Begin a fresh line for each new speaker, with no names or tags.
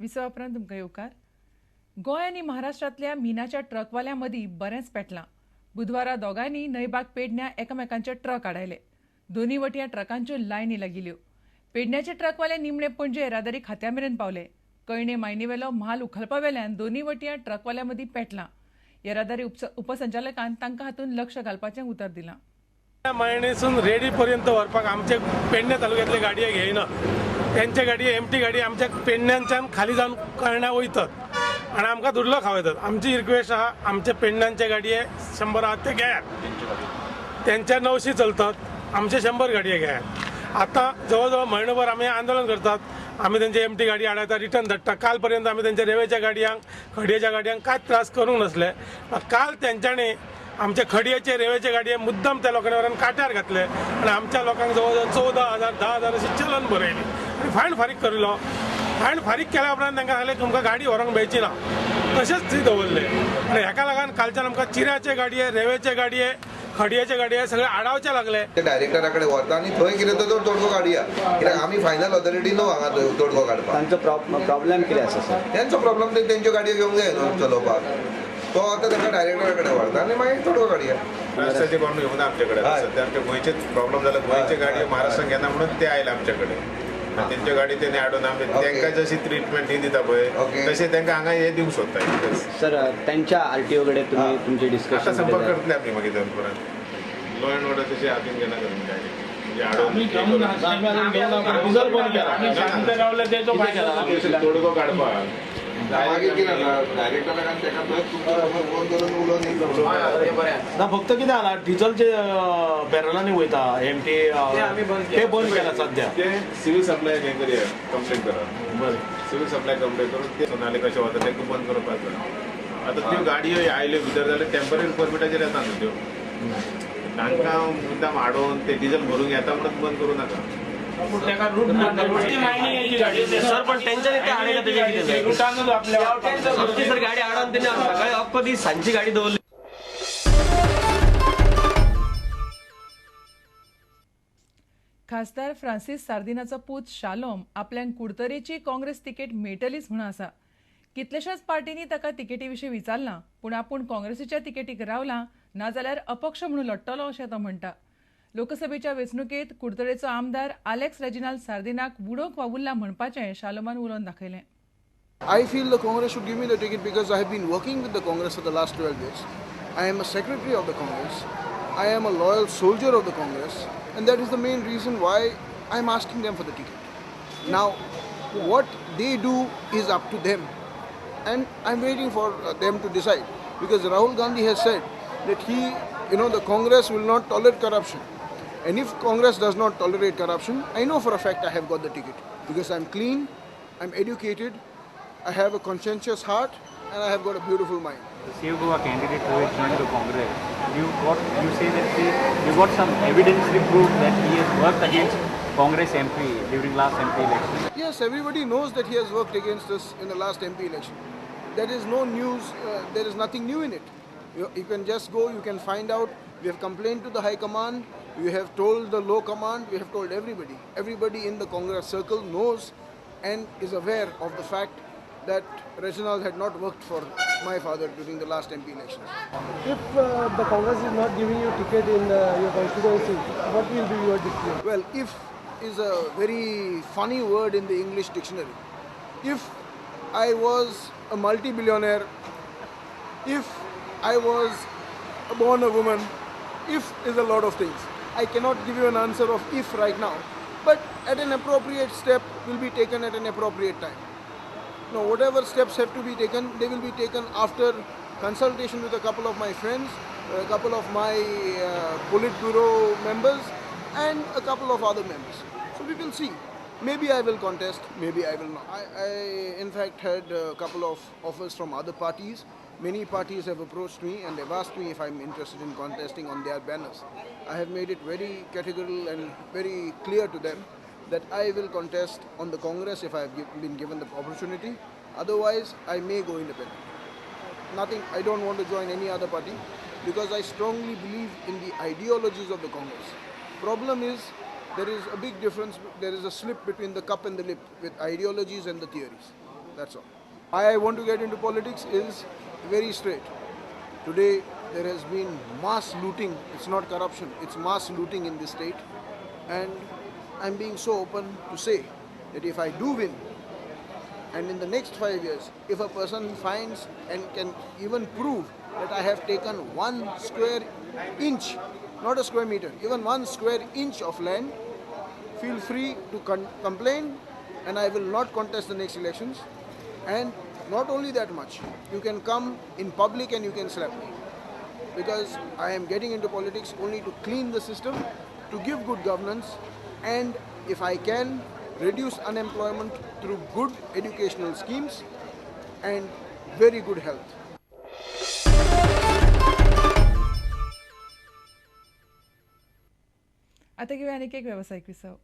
विसवा उपरांत तुमकां येवकार. गोंय आनी महाराष्ट्रांतल्या मिनाच्या ट्रकवाल्यां मदीं बरेंच पेटलां. बुधवारा दोगांयनी न्हंयबाग पेडण्या एकामेकांचे ट्रक आडायले. दोनी वटयां ट्रकांच्यो लायनी लागिल्ल्यो. पेडण्याचे ट्रकवाले निमणे पणजे येरादारी खात्या मेरेन पावले. कळणे मायनीवेलो म्हाल उखलपा वेल्यान दोनी वटयां ट्रकवाल्यां मदीं पेटलां. येरादारी उपसंचालकान तांकां हातूंत लक्ष घालपाचें उतर दिलां.
मायणीसून रेडी पर्यंत व्हरपाक आमचे पेडणे तालुक्यांतले गाडये घेयना. तेंचे गाडये एमटी गाडी आमच्या पेडण्यांच्यान खाली जावन कळण्या वयतात आनी आमकां दुडलो खावयतात. आमची रिक्वेस्ट आहा, आमचे पेडण्यांचे गाडये 100 आहात ते घेयात, तेंच्या 900 चलतात, आमचे 100 गाडये घेयात. आतां जवळ जवळ म्हयनोभर आमी आंदोलन करतात. आमी तेंचे एमटी गाडी आडायता, रिटर्न धाडटा. काल पर्यंत आमी तेंच्या रेवेच्या गाडयांक, खडयेच्या गाडयांक कांयच त्रास करूंक नासले. काल तेंच्यांनी आमचे खडयेचे रेवेचे गाडये मुद्दम त्या लोकांनी व्हरून काट्यार घातले आनी आमच्या लोकांक जवळ जवळ 14,000 10,000 अशी चलन बरयली आनी फायन फारीक करिल्लो. फायन फारीक केल्या उपरांत तांकां सांगलें तुमकां गाडी व्हरूंक मेळची ना, तशेंच ती दवरले. आनी हेका लागून कालच्यान आमकां चिऱ्याचे गाडये, रेवेचे गाडये, खडयेचे गाडये सगळे आडावचे लागले.
डायरेक्टरा कडेन व्हरता आनी थंय कितें तो तोडगो काडया, कित्याक आमी फायनल ऑथॉरिटी न्हू हांगा तोडगो काडपाक.
तांचो प्रॉब्लेम कितें आसा सर?
तेंचो प्रॉब्लेम ते तेंच्यो गाडयो घेवंक जाय न्हू चलोवपाक. तो आतां तांकां डायरेक्टरा कडेन व्हरता आनी मागीर तोडगो काडया.
महाराष्ट्राचे कोण घेवना आमचे कडेन. सद्या आमच्या गोंयचेच प्रॉब्लेम जाला. गोंयचे गाडयो महाराष्ट्रान घेना म्हणून ते आयले आमचे कडेन. तेंच्यो गाडी तेणी हाडून आमी तांकां जशी ट्रिटमेंट ही दिता पळय तशें तांकां हांगा हे दिवंक सोदता.
सर, तेंच्या आरटीओ कडेन तुमी तुमचे डिस्कशन
आतां संपर्क करतले आमी मागीर परत. लॉ एंड ऑर्डर तशें हातीन घेना करून गाडी तोडगो काडपाक.
ना, फक्त कितें जाला, डिजलचे बॅरलांनी वयता एमटी ते बंद केला सद्या.
ते सिव्हिल सप्लाय हें करया, कंप्लेन करा. बरें, सिव्हिल सप्लाय कंप्लेन करून ते सोनाली कशें वता तांकां बंद करपाक जाय. आतां त्यो गाडयो आयल्यो भितर जाल्यार टेंपररी परमिटाचेर येता न्हू त्यो. तांकां मुद्दाम हाडून ते डिजल भरून येता म्हणून बंद करूं नाका.
सर, पण तेंच्यानी ते हाडयला तेजें कितें सर? गाडी हाडून तेणी सकाळी अख्खो दीस सांजची गाडी दवरली.
खासदार फ्रांसीस सार्दिनाचो पूत शालोम आपल्याक कुडतरेची काँग्रेस तिकेट मेळटलीच म्हूण आसा. कितल्याशाच पार्टींनी ताका तिकेटी विशीं विचारलां, पूण आपूण काँग्रेसीच्या तिकेटीक रावला नाजाल्यार अपक्ष म्हणून लडटलो अशें तो म्हणटा. लोकसभेच्या वेंचणुकेंत कुडतरेचो आमदार आलेक्स रेजिनाल्ड सार्दिनाक उडोवंक वावुरला म्हणपाचें शालोमान उलोवन दाखयलें.
I feel the Congress should give me the ticket because I have been working with the Congress for the last 12 years. I am a secretary of the Congress. I am a loyal soldier of the Congress, and that is the main reason why I am asking them for the ticket. Now, what they do is up to them, and I am waiting for them to decide, because Rahul Gandhi has said that he, you know, the Congress will not tolerate corruption. And if Congress does not tolerate corruption, I know for a fact I have got the ticket, because I'm clean, I'm educated, I have a conscientious heart, and I have got a beautiful mind.
The Save Goa candidate who has joined the Congress, you say that you got some evidence to prove that he has worked against Congress MP during last MP election.
Yes, everybody knows that he has worked against us in the last MP election. There is no news, there is nothing new in it. You can just go, you can find out. We have complained to the High Command, we have told the Low Command, we have told everybody. Everybody in the Congress circle knows and is aware of the fact that Reginald had not worked for my father during the last MP elections.
If the Congress is not giving you ticket in your constituency, what will be your decision?
Well, if is a very funny word in the English dictionary. If I was a multi-billionaire, if I was born a woman, if is a lot of things. I cannot give you an answer of if right now, but at an appropriate step will be taken at an appropriate time. Now, whatever steps have to be taken, they will be taken after consultation with a couple of my friends, a couple of my Politburo members, and a couple of other members. So we will see. Maybe I will contest, maybe I will not. I in fact had a couple of offers from other parties. Many parties have approached me and they've asked me if I'm interested in contesting on their banners. I have made it very categorical and very clear to them that I will contest on the Congress if I have been given the opportunity. Otherwise, I may go independent. Nothing, I don't want to join any other party because I strongly believe in the ideologies of the Congress. Problem is, there is a big difference, there is a slip between the cup and the lip with ideologies and the theories. That's all. Why I want to get into politics is very straight. Today there has been mass looting. It's not corruption, it's mass looting in this state. And I'm being so open to say that if I do win, and in the next 5 years, if a person finds and can even prove that I have taken 1 square inch, not a square meter, even 1 square inch of land, feel free to complain, and I will not contest the next elections. And not only that much, you can come in public and you can slap me. Because I am getting into politics only to clean the system, to give good governance, and if I can, reduce unemployment through good educational schemes and very good health.
आता घेऊया आणखी एक व्यावसायिक विसव.